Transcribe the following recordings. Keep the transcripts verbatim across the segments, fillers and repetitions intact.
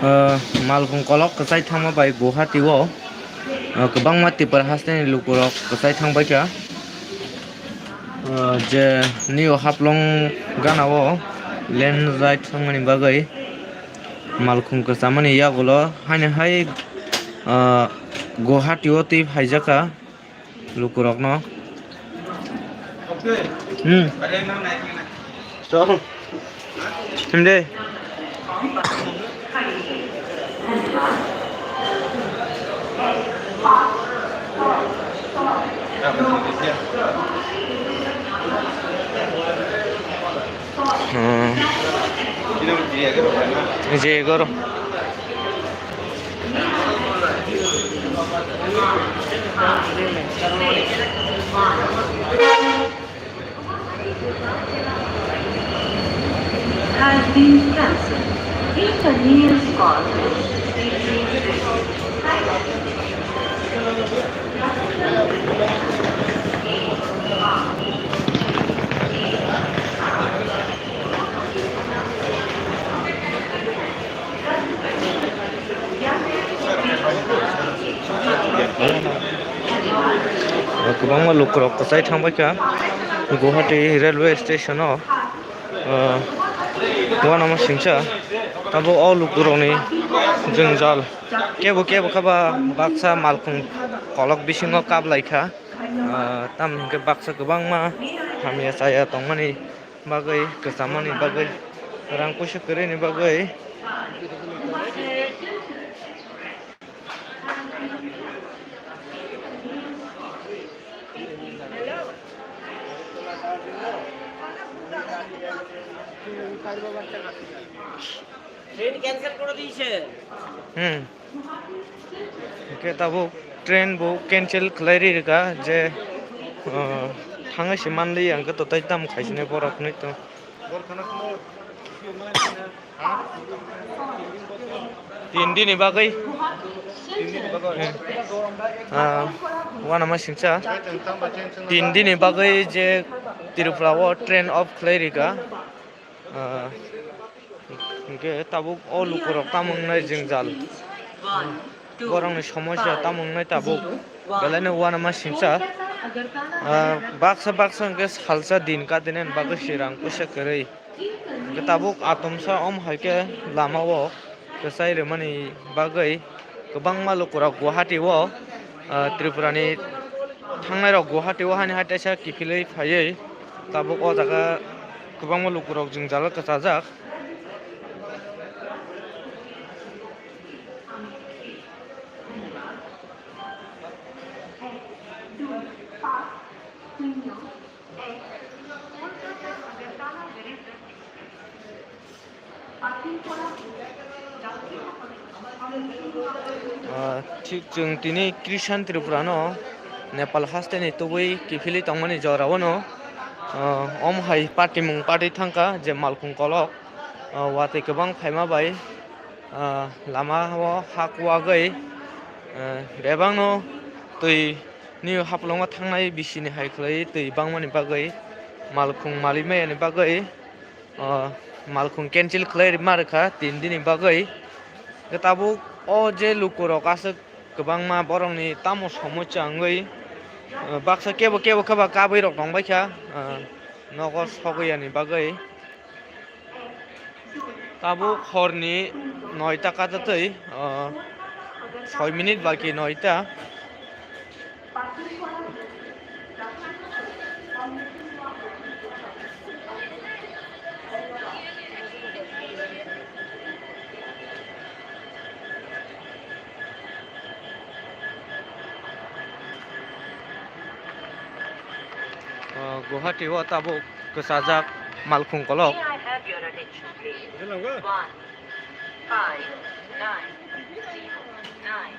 Ah, Malkhung kolok kwchai thangma bai Guwahati o, ah, kwbangma Tipra hasteni lukurok kwchai thangbaikha. Ah, je nio Haflong gana o land right thangmani bagwi Malkhung kwchamani yagulo haino hai, ah, Guwahati o twi phaijakha. Lukurokno. Hmm. So. Himde. Hmm. Je goro. Has been cancelled. Inconvenience caused. Kwbangma lukurok kwchai thangbaikha Guwahati railway station o, ah, uanama singcha. Tabuk o lukurokni jwngjal kebo kebo khe ba baksa Malkhung kolok bisingo kaplaikha. Ah, tamni hwnkhe baksa kwbangma hamya chaya tongmani bagwi, kwchamani bagwi, rang puisa kwrwini bagwi. Train cancel করে দিয়েছে। Hmm. Hwnkhe tabuk train bo cancel khlai ri rwkha je, uh, thangwi se manliya, hwnkhe to tei tamo khaisini borok hinwi to. Tin dini bagwi. Hmm. Ah, uanama singcha. Tin dini bagwi je Tripura o train off khlai rwkha. Ah, hwnkhe tabuk o lukurok tamo wngnai jwngjal, borokni somosya tamo wngnai tabuk, belai no uanama singcha. Ah, baksa baksa hwnkhe salsa din kadinani bagwi se rang puisa kwrwi. Hwnkhe tabuk atomsa om hai khe lama o kwchai rwmani bagwi kwbangma lukurok Guwahati o, ah, Tripura ni thangnai rok Guwahati o haini hai teisa kiphilwi phaiwi tabuk o jaga kwbangma lukurok jwngjal o kwchajak. Ah, thik chwng tini Krishan Tripura no Nepal haste ni tubui kiphilwi tongmani jora o no, ah, om hai party mung party thangkha je Malkhung kolok, ah, watwi kwbang phaima bai, ah, lama o hak wagwi, ah, bebak no twi nio Haflong o thangnai bisi ni hai khwlai twi bangmani bagwi Malkhung mali maya ni bagwi. O, Malkhung cancel khlai rwma rwkha tin dini bagwi. Tabuk o je lukurok aswk kwbangma borokni tamo somosya wngwi, o, baksa kebo kebo khe ba kabwi rok tongbaikha, o, nogo sogwi yani bagwi. Tabuk horni noita katatwi, o, soi minute baki noita. O, Guwahati o tabuk kwchajak Malkhung kolok. May I have your attention, please? One, five, nine, zero, nine.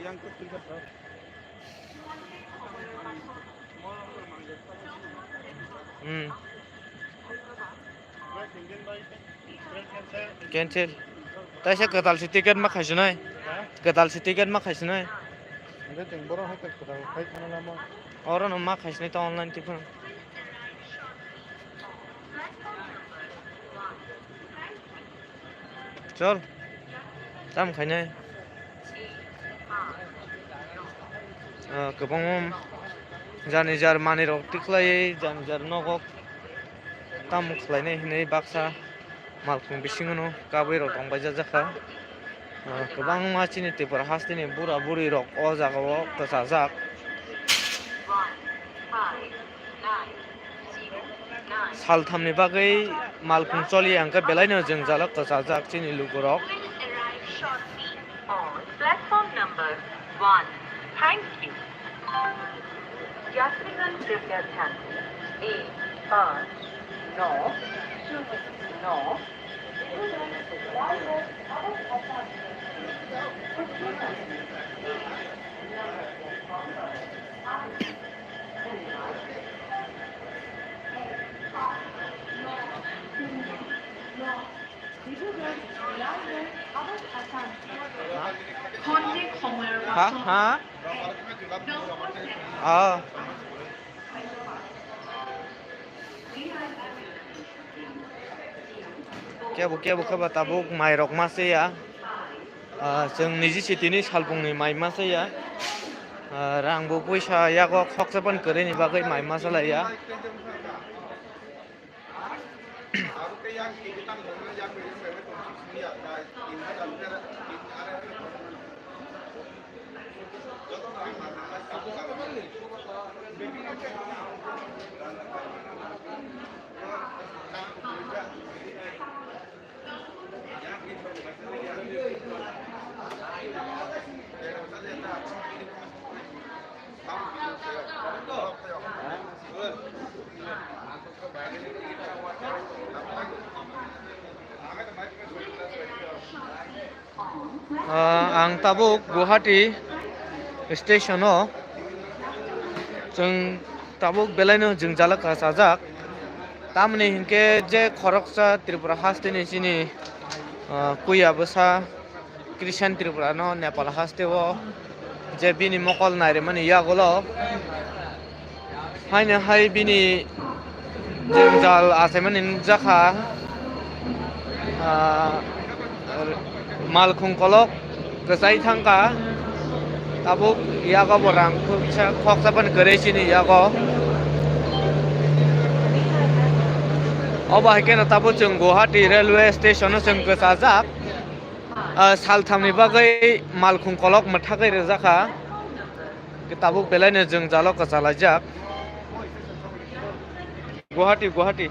Hmm. Cancel. Taisa kwtal se ticket ma khaisinai. Kwtal se ticket ma khaisinai. Oro no ma khaisinai ta online ticket. Chol. Tam khainai. Ah, kwbangma jani jar manwi rok tikhlai, jani jar nogo tam khlainai hinwi baksa malkhung bisingo no kabwi rok tongbaijak jakha. Ah, kwbangma chini Tripura hasteni bura buri rok o jaga o kwchajak. Salthamni bagwi malkhung choli hwnkhe belaino jwngjalo kwchajak chini lukurok. Arrive shortly on platform number one. Thank you. यात्रीगण कृपया ध्यान दें। एक पाँच नौ शून्य नौ। Ha, ha. Ah. Kebo kebo khe ba tabuk mai rok ma se ya. Ah, chwng niji sitini salbung ni mai ma se ya. Ah, rang bo puisa yago khoksa pan kwrwi ni bagwi mai ma se lai ya. Ah, ang tabuk Guwahati station o, chwng tabuk belaino jwngjalo kwchajak. Tamoni hinkhe je khoroksa Tripura hasteni chini, ah, kuya bwsa Christian Tripura no Nepal haste o je bini mokol nairimani yagulo. Haino hai bini jwngjal achaimani nukjakha, ah, malkhung kolok kwchai thangkha, tabuk yago bo rang khuksa khoksa phano kwrwi chini yago. Obo hai kheno tabuk chwng Guwahati railway station o chwng kwchajak. Ah, salthamni bagwi malkhung kolok mwthagwi rwjakha. Tabuk belaino jwngjalo kwchalaijak. Guwahati, Guwahati.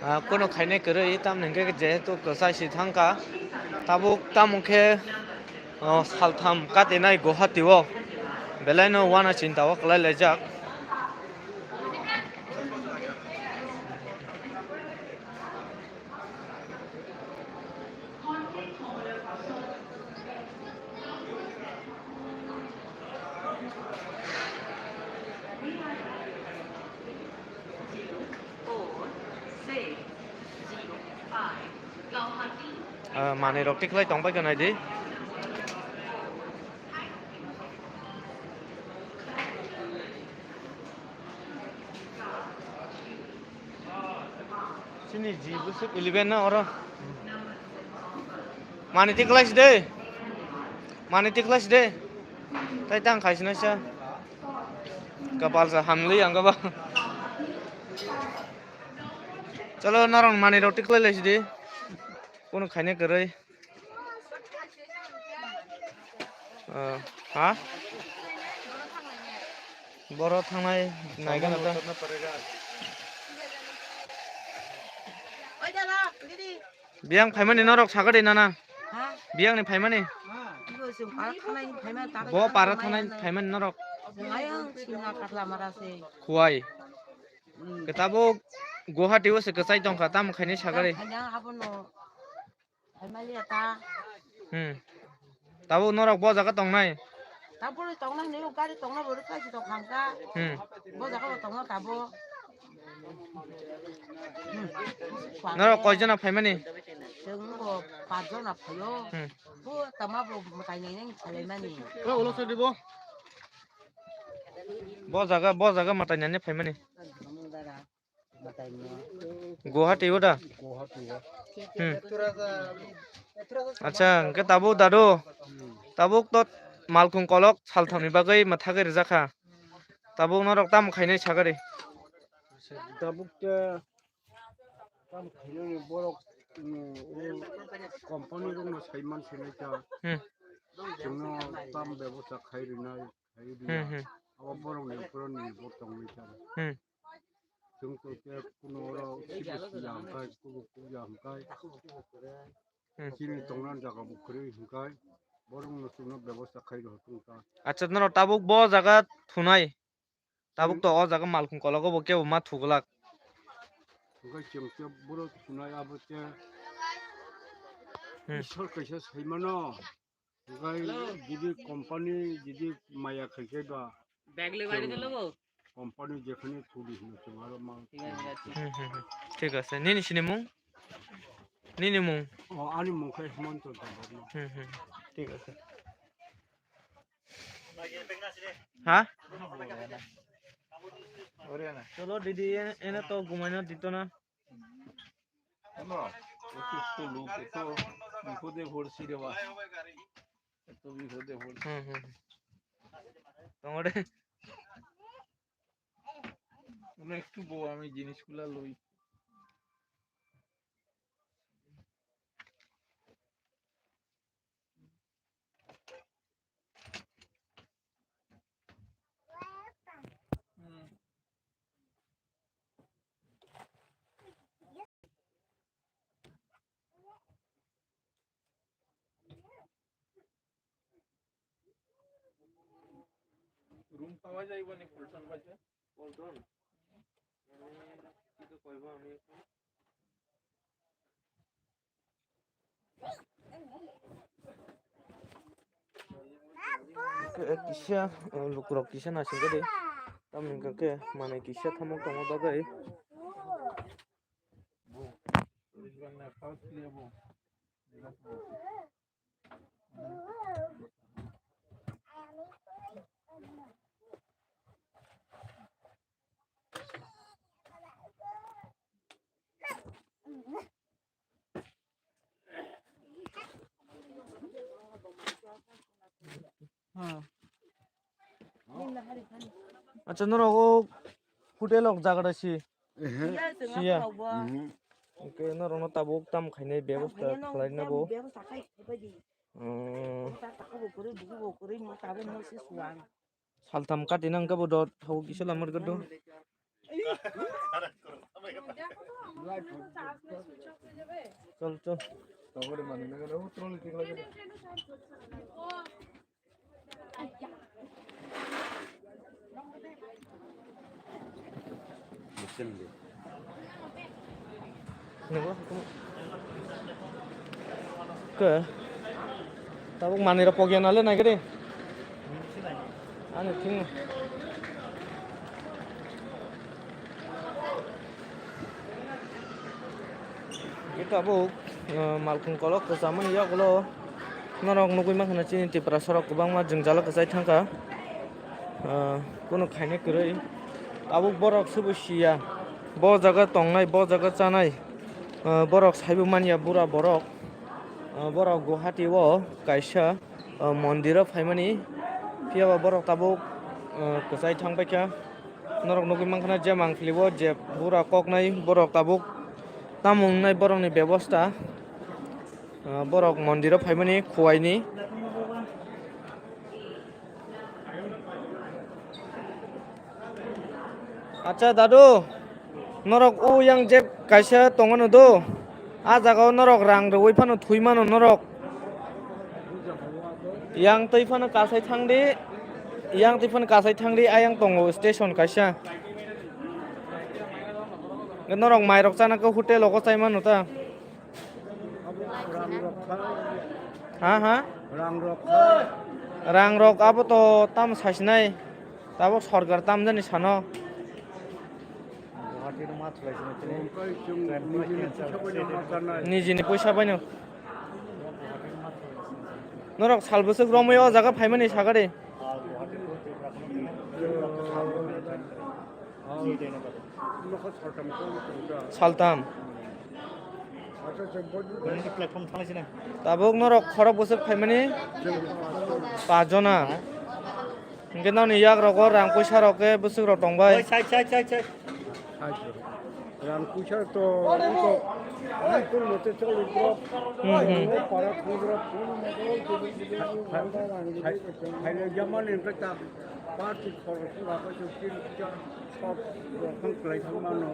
Ah, kono khainai kwrwi, tamni hwnkhe jehetu kwchai si thangkha, tabuk tamo khe, oh, saltham katinai Guwahati o, belaino uanachintao kwlai laijak. Ah, manwi rok tiklai tongbai kha naidi. Chini ji bwswk eleven na oro. Mani tiklai si de. Mani tikhlai si de. Tai tang khai sina sa. Kapal sa hamli ang ba. Chalo, norok mani rok tikhlai lai si de. Kono khaina kwrwi. Ah, ha? Boro thangnai naigana ta. Biyang phaimani norok sakadi nana? Ha? Biyangni phaimani? Ibo chwng para thangnai phaima ta. Bo para thangnai phaimani norok? Chwng ayang Simna Kathla Mara se. Khuwai. Hmm. Ke tabuk Guwahati o se kwchai tongkha, tamo khaini sakari. Khaina abono. Phaimaliya ta. Hmm. Tabuk norok bo jaga tongnai? Tabuk tongnai hinwi gari tongna bo rwkha si tong khangkha. Hmm. Bo jaga bo tongna tabuk. Hmm. Norok koi jona phaimani? Chwng bo pach jona phaio. Hmm. Bo tama bo mwtai nai nai salaimani. Bo jaga, bo jaga mwtai nai nai phaimani? Guwahati o da? Hmm. Acha, hwnkhe tabuk dadu? Tabuk to malkhung kolok salthamni bagwi mwthagwi rijak kha. Tabuk norok tamo khainai sagari? Tabuk te tamo khainani borok, mm, o company rokno saiman sinai ta. Hmm. Chwngno tam bebosta khai rinai, khai Hmm, riya. Hmm. Abo borokni uphuru nirbhor tongwi ta. Hmm. Chwng to khe kuno oro sibuk ya hwnkhe, kubuk kubya hwnkhe, Hmm. Chini tongna jaga bo kwrwi hwnkhe, borokno chwngno bebosta khai rw thung ta. Acha, norok tabuk bo jaga thunai? Tabuk Hmm. to o jaga malkhung kologo bo kebo ma thuglak. Hwnkhe chwng khe borok thunai abo khe Hmm. Ishwar kaisa saimano. Hwnkhe jodi company jodi maya khaikhe ba Bag le bari chwng dilo bo. Company jekhani thudi hino chwng aro ma Thik ase, thik ase. Hmm, hmm, hmm. Thik ase. Nini sinimung? Nini mung? O, ani mung khe Hemanta Debbarma. Hmm, hmm. Thik ase. Ha? Cholo didi, ene, ene to gumaina dito na. Ano, অসুস্থ লোক, এত বিপদে পড়ছি রে বা, এত বিপদে পড়ছি। হুম, হুম, হুম। তোমারে মানে একটু বউ, আমি জিনিসগুলা লই। রুম পাওয়া যাইব নি পল্টন বাজার? পল্টন? এ, কি তো কইব আমি এখন? Kisa, eh, lukurok kisa naisingkha de. Tamoni hwnkha khe manwi kisa thamuk tongma bagwi. Acha, norok o hotel rok jaga da si? Ehe. Siya. Mhm. Oke, norok no tabuk tam khainai bebosta khlai na bo. Umm. Saltham kati nang khe bo dot thago kisa lamar gado. Chol, chol. Nunggu. Ke? Tabuk manwi rok pokya nale nai khe de. Ani thing. Tabuk, eh, malkhung kolok kwchamani yagulo norok nugwi mankha chini Tiprasa rok kwbangma jwngjalo kwchai thangkha. Ah, kunu khaina kwrwi. Tabuk borok subu siya. Bo jaga tongnai, bo jaga chanai. Ah, borok saibo manya bura borok. Ah, borok Guwahati o kaisa. O mondiro phaimani, phiyaba borok tabuk, o, kwchai thangbaikha. Norok nugwi mankha je mangpili o je bura koknai borok tabuk tamo wngnai borokni bebosta. O, borok mondiro phaimani khuwaini. Acha dadu, norok o yang je kaisa tongano do, a jaga o norok rang rwui phano thwi mano norok. Yang twi phano kasai thangdi, yang twi phano kasai thangdi, ayang tongo station kaisa. Norok mairok chana khe hotel o chai mano ta. Ha, ha? Rang rok kha. Rang rok abo to tam sasinai. Tabuk sorkar tam jani sano. Nijini poisa baino. Norok sal bwswk romwi o jaga phaimani sagadi. Saltam. Tabuk norok khorok bwswk phaimani pajona. Hwnkhe nokni yagrogo rang puisa rok khe bwswk rok tongbai. Rang puisa to iko, iko mote choli drop. Hmm, hmm. Para thang drop. Phaile jamani hwnkhe ta party khorok wngkha khe chwng tin char sot rok thang kwlai thang mano.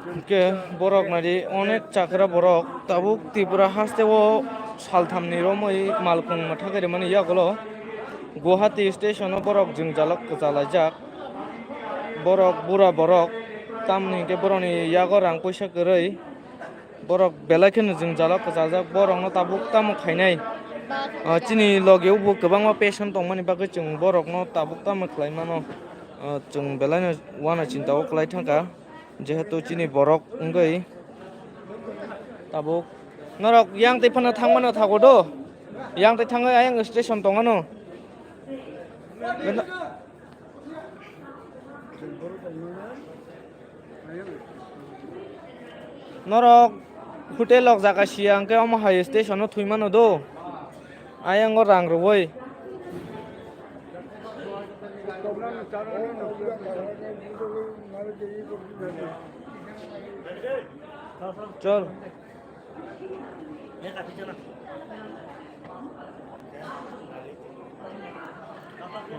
Hwnkhe borok naidi onek chakra borok tabuk Tripura haste o salthamni romwi malkhung mwthagwi rwmani yagulo Guwahati station o borok jwngjalo kwchalaijak. Borok bura borok tamni hwnkhe borokni yago rang puisa kwrwi. Borok belai kheno jwngjalo kwchajak, borokno tabuk tamo khainai? Ah, chini logi o bo kwbangma patient tongmani bagwi chwng borokno tabuk tamo khlai mano? Ah, chwng belaino uanw chinta o kwlai thangkha, jehetu chini borok wngwi tabuk norok yang twi phano thangmano thago do, yang twi thangwi ayang station tongano. Norok hotel rok jaga sia hwnkhe omo hai station o thwi mano do. Ayang o rang rwui. Chol.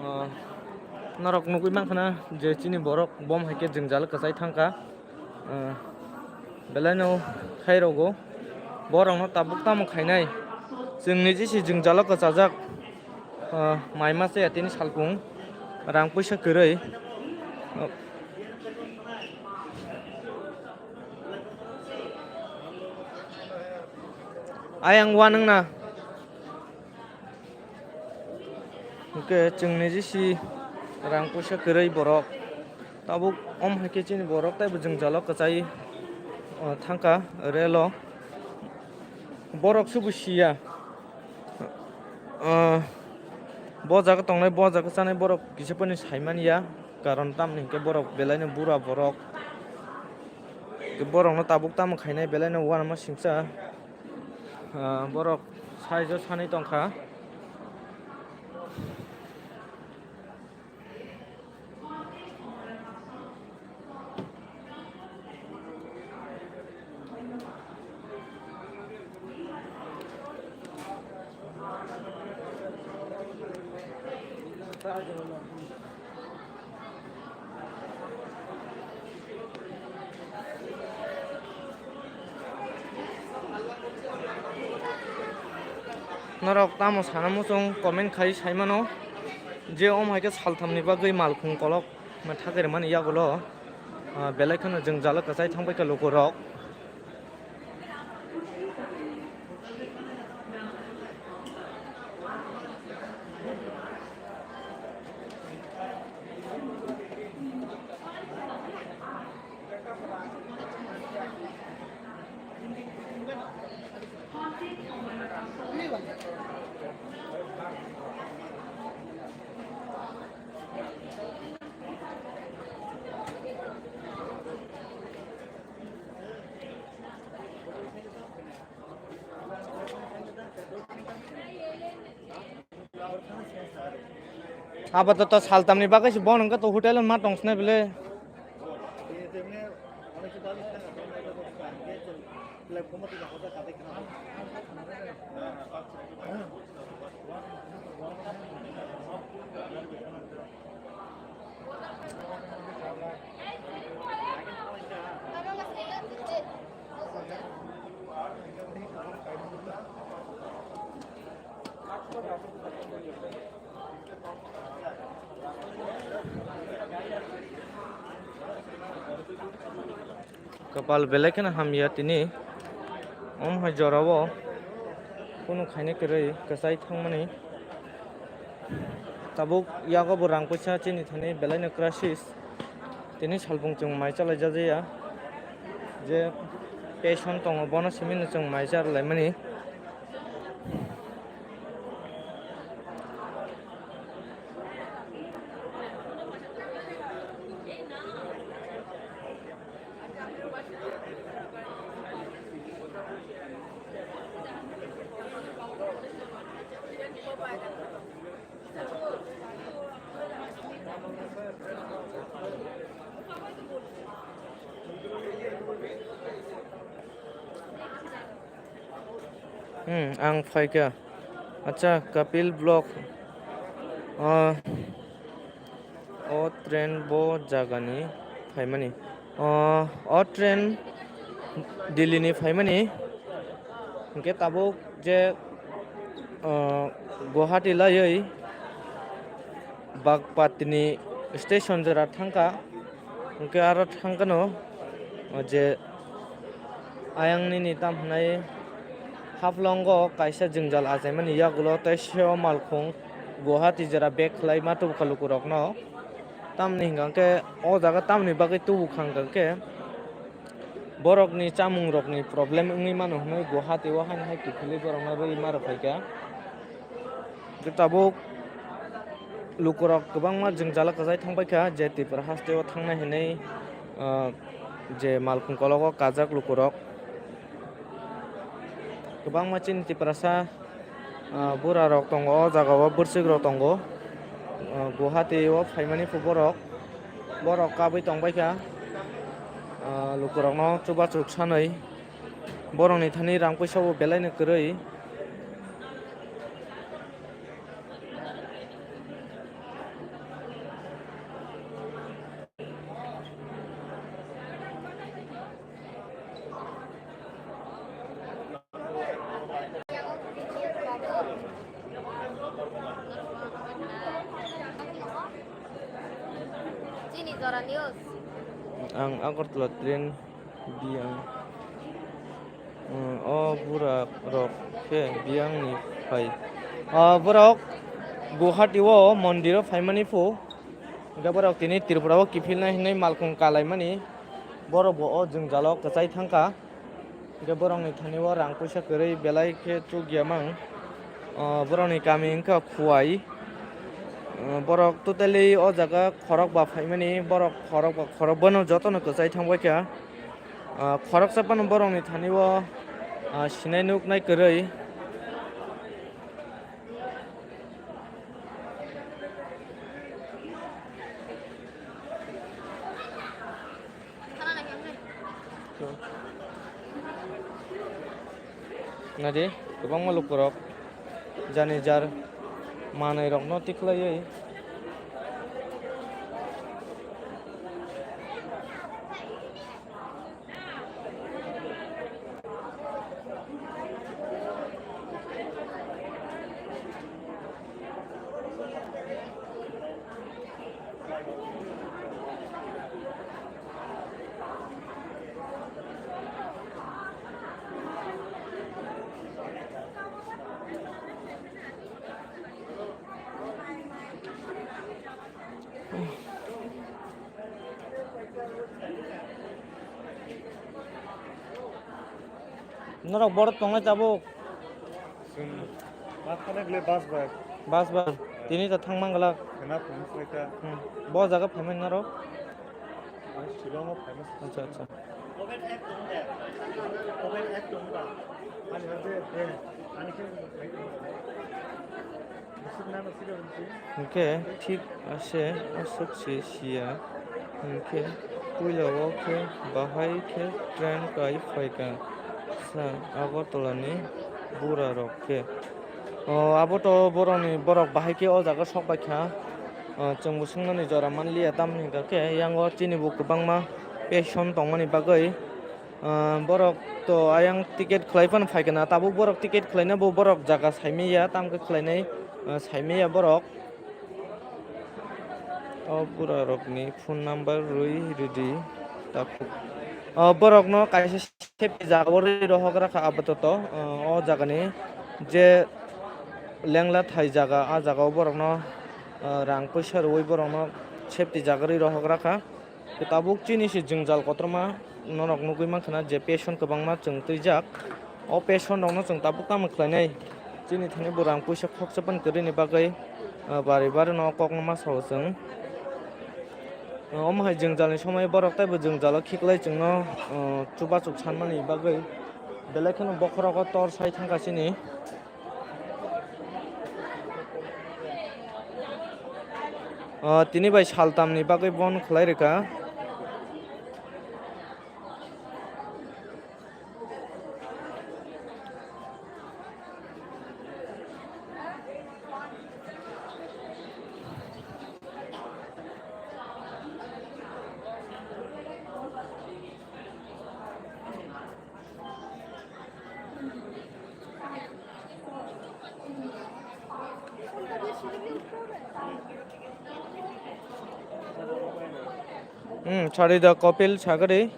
Ah, norok nugwi mankha na je chini borok bom hai khe jwngjal kwchai thangkha. Ah, belaino khairogo borokno tabuk tamo khainai. Chwngni jisi jwngjalo kwchajak, ah, mai masa ya tini salpung rang puisa kwrwi. Ayang uanwng na. Hwnkhe chwngni jisi rang puisa kwrwi borok. Tabuk om hai khe chini borok taibo jwngjalo kwchai, o, thangkha relo. Borok subu siya. O, bo jaga tongnai, bo jaga chanai borok kisa phano saimanya. Karon tamni hwnkhe borok belaino bura borok. Borokno tabuk tamo khainai belaino uanama singcha. Ah, borok saijo sanwi tongkha. Norok tamo sana muchung comment khai sai mano je omo hai khe saltham ni bagwi malkhung kolok ma thagwi rwmani yagulo, ah, belai kheno jwngjalo kwchai thangbai kha lukurok. Apato to saltamni bagwi se bono hwnkhe to hotel ma tong swnai bwle. Kapal belai kheno hamya tini. Omo hai jorao kunu khaina kwrwi kwchai thangmani. Tabuk yago bo rang puisa chini thani belai no crisis. Tini salbung chwng mai chalai jajaya. Je patient tongo bono simi no chwng mai charwlaimani. Hmm, ang phaikha. Acha, Kapil Block. Ah, o train bo jagani phaimani. Ah, o train Delhi ni phaimani. Hwnkhe tabuk je, ah, Guwahati laiwi Bagpatini station jora thangkha, hwnkhe aro thangkhano, o je ayang nini tam hwnai Haflongo kaisa jwngjal achaimani yagulo tei seo malkhung Guwahati jora bag khlai ma tubukha lukurokno. Tamni hwnkha khe o jaga tamni bagwi tubukha hwnkha khe borokni chamungrokni problem wngwi mano hwnwi Guwahati o haino hai kiphilwi borokno rwui ma rwphaikha. Hwnkhe tabuk lukurok kwbangma jwngjalo kwchai thangbaikha, je Tripura hasteo thangnai hinwi, ah, je malkhung kologo kajak lukurok. Kwbangma chini Tiprasa, ah, burarok tongo o jagao, bwswikrok tongo. Ah, Guwahati o phaimani phu borok, borok kabui tongbaikha, ah, lukurokno chubachu sanwi. Borokni thani rang puisa bo belai no kwrwi. Chini jora news. Ang Agartala train biyang. Hmm, o bura rok khe biyang ni phai. O borok Guwahati o mondir o phaimani phu. Hwnkhe borok tini Tripura o kiphilnai hinwi malkhung kalaimani. Borok bo o jwngjalo kwchai thangkha. Hwnkhe borokni thani o rang puisa kwrwi belai khe chukya mang. O borokni kami wngkha Khuwai. O borok totally o jaga khorok ba phaimani, borok khorok ba khorok bono jotono kwchai thangbaikha. Ah, khoroksa phano borokni thani o, ah, sinai nuknai kwrwi. Nadi, kwbangma lukurok jani jar manwi rokno tikhlaiwi. Norok boro tongnai tabuk? Chwng ma thangna glai bus bai. Bus bai. Tini ta thang man glak. Khena phone swlaikha. Hmm. Bo jaga phaimani norok? Ang Shillong o phaima. Acha, acha. Ani hwnkhe, eh, ani khe. Hwnkhe thik ase aswk se siya, hwnkhe puila o khe bahai khe train kai phaikha sa Agartala ni bura rok khe. O, abo to borokni, borok bahai khe o jaga sok bai kha. O, chwng bo swngnani jora manliya, tamni hwnkha khe yang o chini bo kwbangma patient tongmani bagwi. Ah, borok to ayang ticket khlai phano phai kana, tabuk borok ticket khlaina bo borok jaga saimaya, tamo khe khlainai, ah, saimaya borok. O bura rokni phone number rwi rwdi, tabuk. O borokno kaisa safety jaga o rwi rohok rakha apatoto, ah, o jagani je lengla thai jaga, a jaga o borokno, ah, rang puisa rwi borokno safety jaga rwi rohok rakha. Tabuk chini se jwngjal kotorma norok nugwi mankha na je patient kwbangma chwng twijak. O patient rokno chwng tabuk tamo khlainai? Chini thani bo rang puisa khoroksa phano kwrwini bagwi, ah, bari bari no kokno ma sao chwng. Ah, omo hai jwngjalni somoi borok teibo jwngjalo khiklai chwngno, ah, chubachuk sanmani bagwi. Belai kheno bokhorogo tor sai thangkha chini. O, tini bai saltamni bagwi bon khlai rwkha. Hmm, sorry, the Kopil Sagari.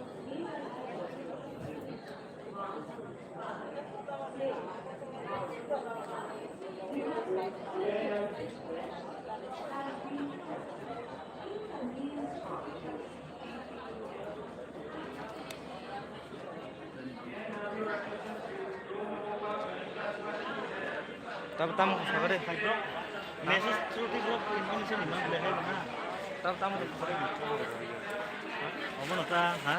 Tamo tamo khe sakha de. Message through the group information ni mang le hai na. Tamo tamo khe sakha de. Omo no ta ha.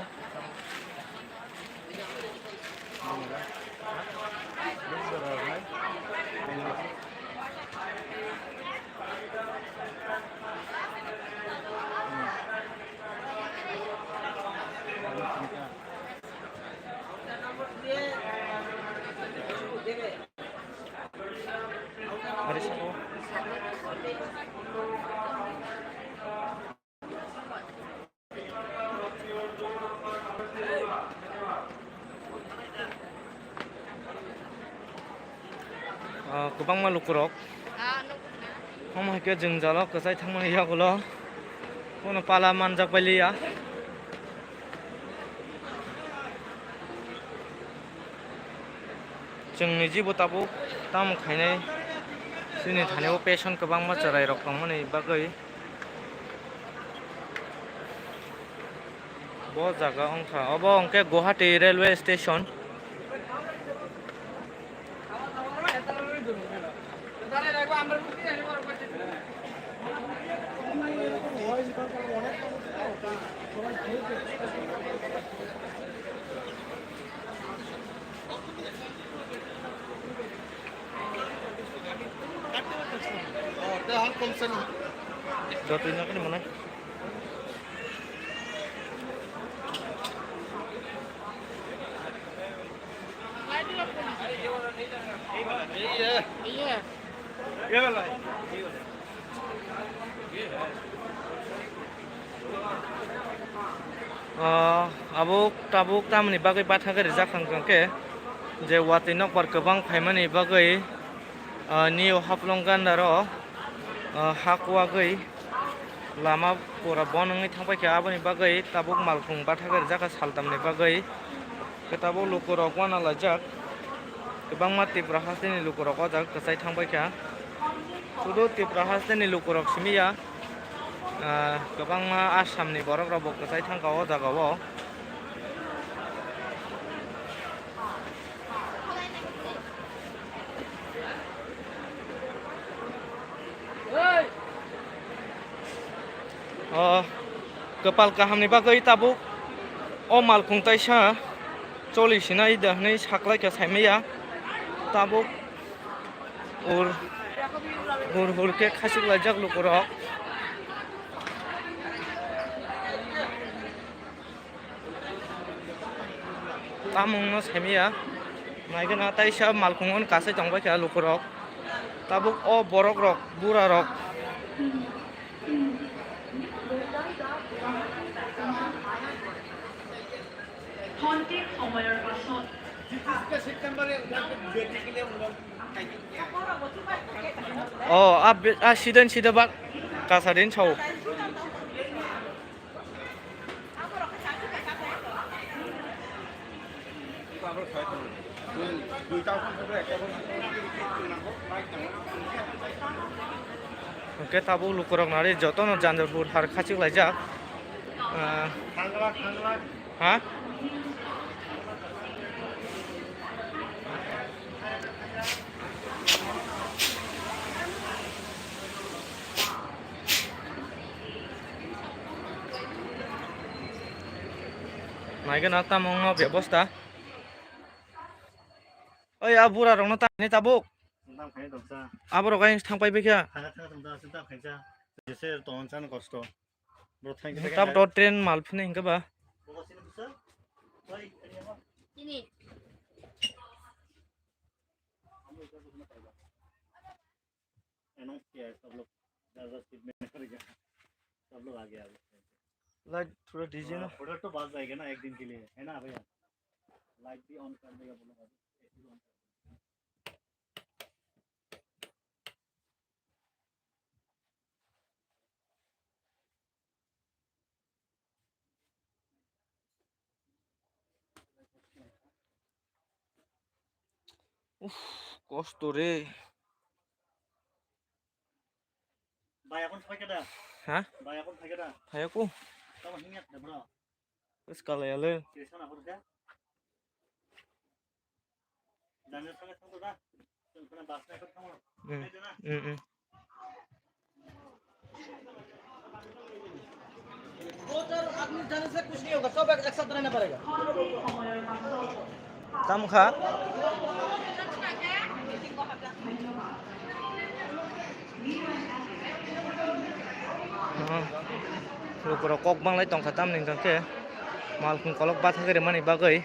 Ah, kwbangma lukurok. Omo hai khe jwngjalo kwchai thangmani yagulo. Bono pala manjak bai liya. Chwngni jibo tabuk tamo khainai. Chini thani o patient kwbangma chwrairok tongmani bagwi. Bo jaga wngkha, obo hwnkhe Guwahati railway station. Jotoi no khe mwnai. Ah, abo tabuk tamoni bagwi bathang khe rijak hwnkha khe je watwi nokbar kwbang phaimani bagwi, ah, New Haflong Gandaro, ah, ha kuwagwi lama pura bon wngwi thangpaikha, aboni bagwi tabuk malkhung bathang khe rijak kha saltamni bagwi. Khe tabuk lukurok uanalaijak, kwbangma Tripura hasteni lukurok o jaga kwchai thangpaikha. Sudu Tripura hasteni lukurok simi ya, ah, kwbangma Assamni borokrokbo kwchai thangkha o jagao. O kwpal kahamni bagwi tabuk o malkhung taisa choli sinai da hwnwi saklaikha saimaya. Tabuk ur Hur hur khe khachik laijak lukurok. Tamungno saimaya. Naigwna taisa malkhungo kasai tongbaikha lukurok. Tabuk o borokrok, burarok. O, a be-, a siden sida bak kasadin sao. Hwnkhe tabuk lukurok nari jotono janjal hur har khachik laijak. Ah. Ha? Naigwna tamo wngma bebosta. Oi, a bura rokno tangni tabuk. Tang khaini tongsa. Aborok ayang thang pai bikha. Thang thang tongsa, thang khaisa. Jese ton chan kosto. Bro, thank you. Tap dot train mal phine hingke ba. Ini. Announce किया है, सब लोग जरा जरा सीट में बैठ गया, सब लोग आ गया अभी। लाइट थोड़ा डीजे ना। थोड़ा तो बात जाएगा ना एक दिन के लिए, है ना भैया? लाइट भी ऑन कर देगा बोलो अभी, एसी भी ऑन कर देगा। Uff, kosto re. Bai, akon phai khe da? Ha? Bai, akon phai khe da? Phai aku. Tamo hingya da, bro. Bwskang layale. Kisa na hor khe? Daniel sangkhe thang da? Chwng khna bus na khe thang. Hmm. Phai da na? Hmm, hmm. दो चार आदमी जाने से कुछ नहीं होगा, सब एक, एक साथ रहना पड़ेगा। Tamo kha? Lukurok kok banglai tongkha, tamni hwnkhe malkhung kolok bathagwi rwmani bagwi.